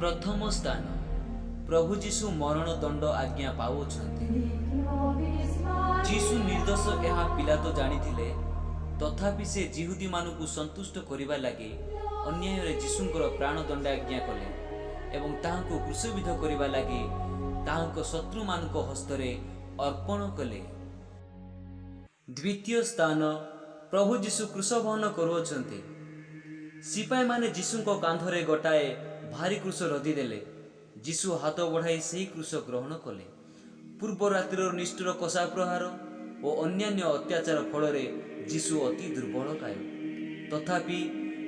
ପ୍ରଥମ ସ୍ଥାନ, ପ୍ରଭୁ ଯୀଶୁ ମରଣ ଦଣ୍ଡ ଆଜ୍ଞା ପାଉଅଛନ୍ତି। ଯୀଶୁ ନିର୍ଦ୍ଦୋଷ, ଏହା ପିଲାତ ଜାଣିଥିଲେ। ତଥାପି ସେ ଯିହୁଦୀମାନଙ୍କୁ ସନ୍ତୁଷ୍ଟ କରିବା ଲାଗି ଅନ୍ୟାୟରେ ଯୀଶୁଙ୍କର ପ୍ରାଣଦଣ୍ଡାଜ୍ଞା କଲେ ଏବଂ ତାହାଙ୍କୁ କ୍ରୁଶବିଦ୍ଧ କରିବା ଲାଗି ତାହାଙ୍କ ଶତ୍ରୁମାନଙ୍କ ହସ୍ତରେ ଅର୍ପଣ କଲେ। ଦ୍ୱିତୀୟ ସ୍ଥାନ, ପ୍ରଭୁ ଯୀଶୁ କ୍ରୁଶ ବହନ କରୁଅଛନ୍ତି। ସିପାହୀମାନେ ଯୀଶୁଙ୍କ କାନ୍ଧରେ ଗୋଟାଏ ଭାରୀ କ୍ରୁଶ ଲଦି ଦେଲେ। ଯୀଶୁ ହାତ ବଢ଼ାଇ ସେହି କ୍ରୁଶ ଗ୍ରହଣ କଲେ। ପୂର୍ବ ରାତ୍ରିର ନିଷ୍ଠୁର କଷା ପ୍ରହାର ଓ ଅନ୍ୟାନ୍ୟ ଅତ୍ୟାଚାର ଫଳରେ ଯୀଶୁ ଅତି ଦୁର୍ବଳକାୟ। ତଥାପି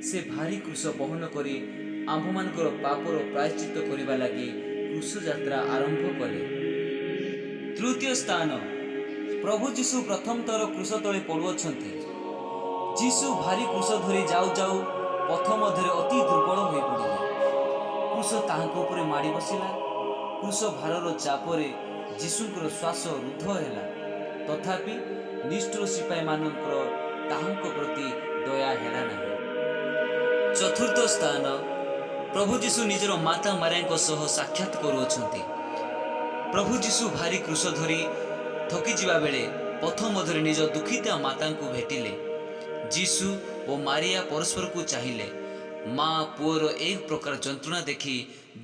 ସେ ଭାରୀ କ୍ରୁଶ ବହନ କରି ଆମ୍ଭମାନଙ୍କର ପାପର ପ୍ରାୟଶ୍ଚିତ୍ତ କରିବା ଲାଗି କ୍ରୁଶ ଯାତ୍ରା ଆରମ୍ଭ କଲେ। ତୃତୀୟ ସ୍ଥାନ, ପ୍ରଭୁ ଯୀଶୁ ପ୍ରଥମ ଥର କ୍ରୁଶ ତଳେ ପଡ଼ୁଅଛନ୍ତି। ଯୀଶୁ ଭାରୀ କ୍ରୁଶ ଧରି ଯାଉ ଯାଉ ପଥ ମଧ୍ୟରେ ଅତି ଦୁର୍ବଳ ହୋଇପଡ଼ିଲେ। କ୍ରୁଶ ତାହାଙ୍କ ଉପରେ ମାଡ଼ି ବସିଲା। କ୍ରୁଶ ଭାରର ଚାପରେ ଯୀଶୁଙ୍କର ଶ୍ୱାସ ରୁଦ୍ଧ ହେଲା। ତଥାପି ନିଷ୍ଠୁର ସିପାହୀମାନଙ୍କର ତାହାଙ୍କ ପ୍ରତି ଦୟା ହେଲା ନାହିଁ। ଚତୁର୍ଥ ସ୍ଥାନ, ପ୍ରଭୁ ଯୀଶୁ ନିଜର ମାତା ମାରିଆଙ୍କ ସହ ସାକ୍ଷାତ କରୁଅଛନ୍ତି। ପ୍ରଭୁ ଯୀଶୁ ଭାରୀ କ୍ରୁଶ ଧରି ଥକିଯିବା ବେଳେ ପଥ ମଧ୍ୟରେ ନିଜ ଦୁଃଖିତା ମାତାଙ୍କୁ ଭେଟିଲେ। ଯୀଶୁ ଓ ମାରିଆ ପରସ୍ପରକୁ ଚାହିଁଲେ। ମା ପୁଅର ଏକ ପ୍ରକାର ଯନ୍ତ୍ରଣା ଦେଖି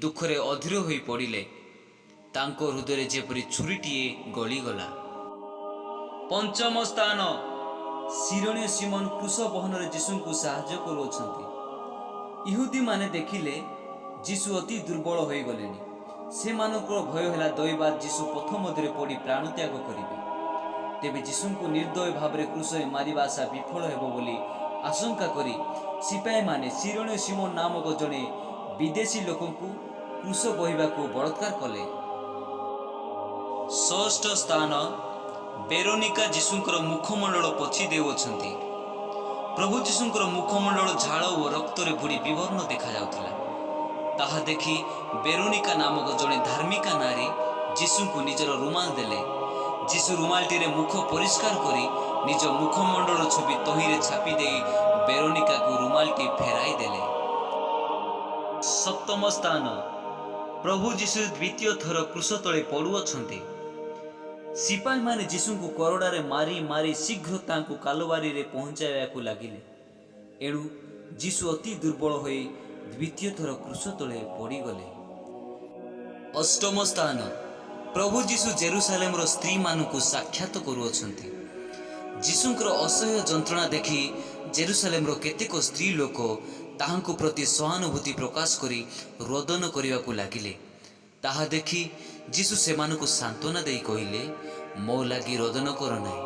ଦୁଃଖରେ ଅଧୀର ହୋଇ ପଡ଼ିଲେ। ତାଙ୍କ ହୃଦୟରେ ଯେପରି ଛୁରୀଟିଏ ଗଳିଗଲା। ପଞ୍ଚମ ସ୍ଥାନ, ଶିରୋଣୀୟ ସିମନ କ୍ରୁଶ ବହନରେ ଯୀଶୁଙ୍କୁ ସାହାଯ୍ୟ କରୁଅଛନ୍ତି। ଇହୁଦୀମାନେ ଦେଖିଲେ, ଯୀଶୁ ଅତି ଦୁର୍ବଳ ହୋଇଗଲେଣି। ସେମାନଙ୍କର ଭୟ ହେଲା, ଦୈବାତ୍ ଯୀଶୁ ପଥ ମଧ୍ୟରେ ପଡ଼ି ପ୍ରାଣତ୍ୟାଗ କରିବେ। ତେବେ ଯୀଶୁଙ୍କୁ ନିର୍ଦ୍ଦୟ ଭାବରେ କ୍ରୁଶରେ ମାରିବା ଆଶା ବିଫଳ ହେବ ବୋଲି ଆଶଙ୍କା କରି ସିପାହୀମାନେ ଶିରୋଣୀୟ ସିମନ ନାମକ ଜଣେ ବିଦେଶୀ ଲୋକଙ୍କୁ କ୍ରୁଶ ବହିବାକୁ ବଳାତ୍କାର କଲେ। ଷଷ୍ଠ ସ୍ଥାନ, ବେରୋନିକା ଯୀଶୁଙ୍କର ମୁଖମଣ୍ଡଳ ପୋଛି ଦେଉଅଛନ୍ତି। ପ୍ରଭୁ ଯୀଶୁଙ୍କର ମୁଖମଣ୍ଡଳ ଝାଳ ଓ ରକ୍ତରେ ବୁଡ଼ି ବିବର୍ଣ୍ଣ ଦେଖାଯାଉଥିଲା। ତାହା ଦେଖି ବେରୋନିକା ନାମକ ଜଣେ ଧାର୍ମିକା ନାରୀ ଯୀଶୁଙ୍କୁ ନିଜର ରୁମାଲ ଦେଲେ। ଯୀଶୁ ରୁମାଲଟିରେ ମୁଖ ପରିଷ୍କାର କରି ନିଜ ମୁଖମଣ୍ଡଳ ଛବି ତହିଁରେ ଛାପି ଦେଇ ବେରୋନିକାକୁ ରୁମାଲଟି ଫେରାଇ ଦେଲେ। ସପ୍ତମ ସ୍ଥାନ, ପ୍ରଭୁ ଯୀଶୁ ଦ୍ୱିତୀୟ ଥର କ୍ରୁଶ ତଳେ ପଡ଼ୁଅଛନ୍ତି। ସିପାହୀମାନେ ଯୀଶୁଙ୍କୁ କୋରଡ଼ାରେ ମାରି ମାରି ଶୀଘ୍ର ତାଙ୍କୁ କାଲବାରୀରେ ପହଞ୍ଚାଇବାକୁ ଲାଗିଲେ। ଏଣୁ ଯୀଶୁ ଅତି ଦୁର୍ବଳ ହୋଇ ଦ୍ୱିତୀୟ ଥର କ୍ରୁଶ ତଳେ ପଡ଼ିଗଲେ। ଅଷ୍ଟମ ସ୍ଥାନ, ପ୍ରଭୁ ଯୀଶୁ ଜେରୁସାଲେମର ସ୍ତ୍ରୀମାନଙ୍କୁ ସାକ୍ଷାତ କରୁଅଛନ୍ତି। ଯୀଶୁଙ୍କର ଅସହ୍ୟ ଯନ୍ତ୍ରଣା ଦେଖି ଜେରୁସାଲେମର କେତେକ ସ୍ତ୍ରୀ ଲୋକ ତାହାଙ୍କ ପ୍ରତି ସହାନୁଭୂତି ପ୍ରକାଶ କରି ରୋଦନ କରିବାକୁ ଲାଗିଲେ। ତାହା ଦେଖି ଯୀଶୁ ସେମାନଙ୍କୁ ସାନ୍ତ୍ୱନା ଦେଇ କହିଲେ, "ମୋ ଲାଗି ରୋଦନ କର ନାହିଁ,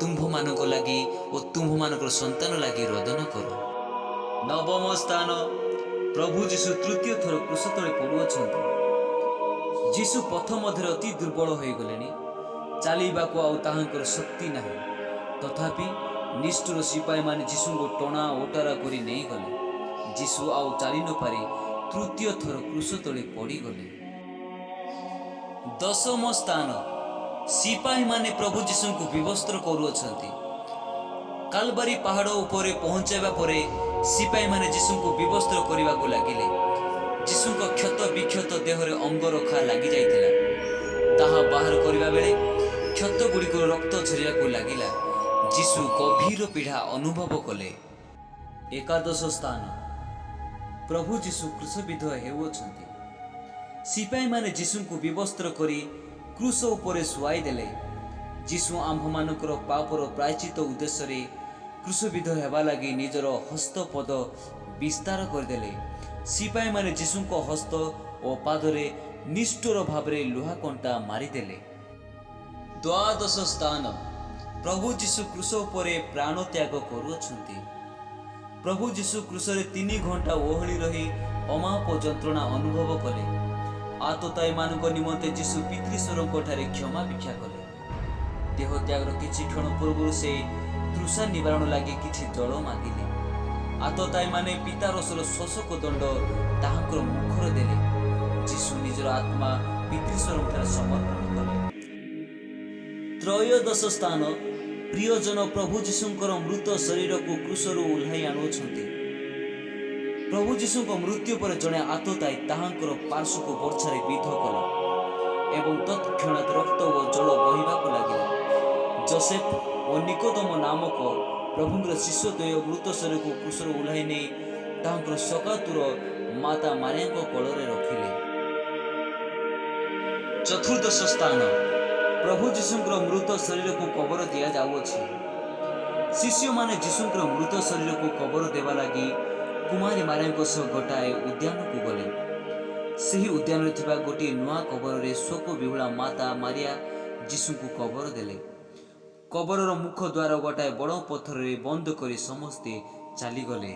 ତୁମ୍ଭମାନଙ୍କ ଲାଗି ଓ ତୁମ୍ଭମାନଙ୍କର ସନ୍ତାନ ଲାଗି ରୋଦନ କର।" ନବମ ସ୍ଥାନ, ପ୍ରଭୁ ଯୀଶୁ ତୃତୀୟ ଥର କ୍ରୁଶ ତଳେ ପଡ଼ୁଅଛନ୍ତି। ଯୀଶୁ ପଥ ମଧ୍ୟରେ ଅତି ଦୁର୍ବଳ ହୋଇଗଲେଣି। ଚାଲିବାକୁ ଆଉ ତାହାଙ୍କର ଶକ୍ତି ନାହିଁ। ତଥାପି ନିଷ୍ଠୁର ସିପାହୀମାନେ ଯୀଶୁଙ୍କୁ ଟଣା ଓଟରା କରି ନେଇଗଲେ। ଯୀଶୁ ଆଉ ଚାଲି ନପାରି ତୃତୀୟ ଥର କ୍ରୁଶ ତଳେ ପଡ଼ିଗଲେ। ଦଶମ ସ୍ଥାନ, ସିପାହୀମାନେ ପ୍ରଭୁ ଯୀଶୁଙ୍କୁ ବିବସ୍ତ୍ର କରୁଅଛନ୍ତି। କାଲବାରୀ ପାହାଡ଼ ଉପରେ ପହଞ୍ଚାଇବା ପରେ ସିପାହୀମାନେ ଯୀଶୁଙ୍କୁ ବିବସ୍ତ୍ର କରିବାକୁ ଲାଗିଲେ। ଯୀଶୁଙ୍କ କ୍ଷତ ବିକ୍ଷତ ଦେହରେ ଅଙ୍ଗରଖା ଲାଗିଯାଇଥିଲା। ତାହା ବାହାର କରିବା ବେଳେ କ୍ଷତ ଗୁଡ଼ିକରୁ ରକ୍ତ ଝରିବାକୁ ଲାଗିଲା। ଯୀଶୁ ଗଭୀର ପୀଡ଼ା ଅନୁଭବ କଲେ। ଏକାଦଶ ସ୍ଥାନ, ପ୍ରଭୁ ଯୀଶୁ କ୍ରୁଶବିଦ୍ଧ ହେଉଅଛନ୍ତି। ସିପାହୀମାନେ ଯୀଶୁଙ୍କୁ ବିବସ୍ତ୍ର କରି କ୍ରୁଶ ଉପରେ ଶୁଆଇ ଦେଲେ। ଯୀଶୁ ଆମ୍ଭମାନଙ୍କର ପାପର ପ୍ରାୟଶ୍ଚିତ ଉଦ୍ଦେଶ୍ୟରେ କ୍ରୁଶବିଦ୍ଧ ହେବା ଲାଗି ନିଜର ହସ୍ତପଦ ବିସ୍ତାର କରିଦେଲେ। ସିପାହୀମାନେ ଯୀଶୁଙ୍କ ହସ୍ତ ଓ ପାଦରେ ନିଷ୍ଠୁର ଭାବରେ ଲୁହା କଣ୍ଟା ମାରିଦେଲେ। ଦ୍ୱାଦଶ ସ୍ଥାନ, ପ୍ରଭୁ ଯୀଶୁ କ୍ରୁଶ ଉପରେ ପ୍ରାଣତ୍ୟାଗ କରୁଅଛନ୍ତି। ପ୍ରଭୁ ଯୀଶୁ କ୍ରୁଶରେ 3 ଘଣ୍ଟା ଓହଳି ରହି ଅମାପ ଯନ୍ତ୍ରଣା ଅନୁଭବ କଲେ। ଆତତାୟୀମାନଙ୍କ ନିମନ୍ତେ ଯୀଶୁ ପିତୃଶ୍ୱରଙ୍କ ଠାରେ କ୍ଷମା ଭିକ୍ଷା କଲେ। ଦେହ ତ୍ୟାଗର କିଛି କ୍ଷଣ ପୂର୍ବରୁ ସେ ତୃଷା ନିବାରଣ ଲାଗି କିଛି ଜଳ ମାଗିଲେ। ଆତତାୟୀମାନେ ପିତାରସର ଶୋଷକ ଦଣ୍ଡ ତାହାଙ୍କର ମୁଖରେ ଦେଲେ। ଯୀଶୁ ନିଜର ଆତ୍ମା ପିତୃଶ୍ୱରଙ୍କ ଠାରେ ସମର୍ପଣ କଲେ। ତ୍ରୟୋଦଶ ସ୍ଥାନ, ପ୍ରିୟଜନ ପ୍ରଭୁ ଯୀଶୁଙ୍କର ମୃତ ଶରୀରକୁ କ୍ରୁଶରୁ ଓହ୍ଲାଇ ଆଣୁଅଛନ୍ତି। ପ୍ରଭୁ ଯୀଶୁଙ୍କ ମୃତ୍ୟୁ ପରେ ଜଣେ ଆତତାୟୀ ତାହାଙ୍କର ପାର୍ଶ୍ୱକୁ ବର୍ଚ୍ଛାରେ ବିଦ୍ଧ କଲା ଏବଂ ତତ୍କ୍ଷଣାତ୍ ରକ୍ତ ଓ ଜଳ ବହିବାକୁ ଲାଗିଲା। ଯୋସେଫ ଓ ନିକୋଦମ ନାମକ ପ୍ରଭୁଙ୍କର ଶିଷ୍ୟଦ୍ୱୟ ମୃତ ଶରୀରକୁ କ୍ରୁଶରୁ ଓହ୍ଲାଇ ନେଇ ତାହାଙ୍କର ଶୋକାତୁର ମାତା ମାରିଆଙ୍କ କୋଳରେ ରଖିଲେ। ଚତୁର୍ଦ୍ଦଶ ସ୍ଥାନ। ପ୍ରଭୁ ଯୀଶୁଙ୍କର ମୃତ ଶରୀରକୁ କବର ଦିଆଯାଉଅଛି। ଶିଷ୍ୟମାନେ ଯୀଶୁଙ୍କର ମୃତ ଶରୀରକୁ କବର ଦେବା ଲାଗି କୁମାରୀ ମାରିଆଙ୍କ ସହ ଗୋଟାଏ ଉଦ୍ୟାନକୁ ଗଲେ। ସେହି ଉଦ୍ୟାନରେ ଥିବା ଗୋଟିଏ ନୂଆ କବରରେ ଶୋକ ବିହ୍ୱଳା ମାତା ମାରିଆ ଯୀଶୁଙ୍କୁ କବର ଦେଲେ। କବରର ମୁଖ ଦ୍ୱାର ଗୋଟାଏ ବଡ଼ ପଥରରେ ବନ୍ଦ କରି ସମସ୍ତେ ଚାଲିଗଲେ।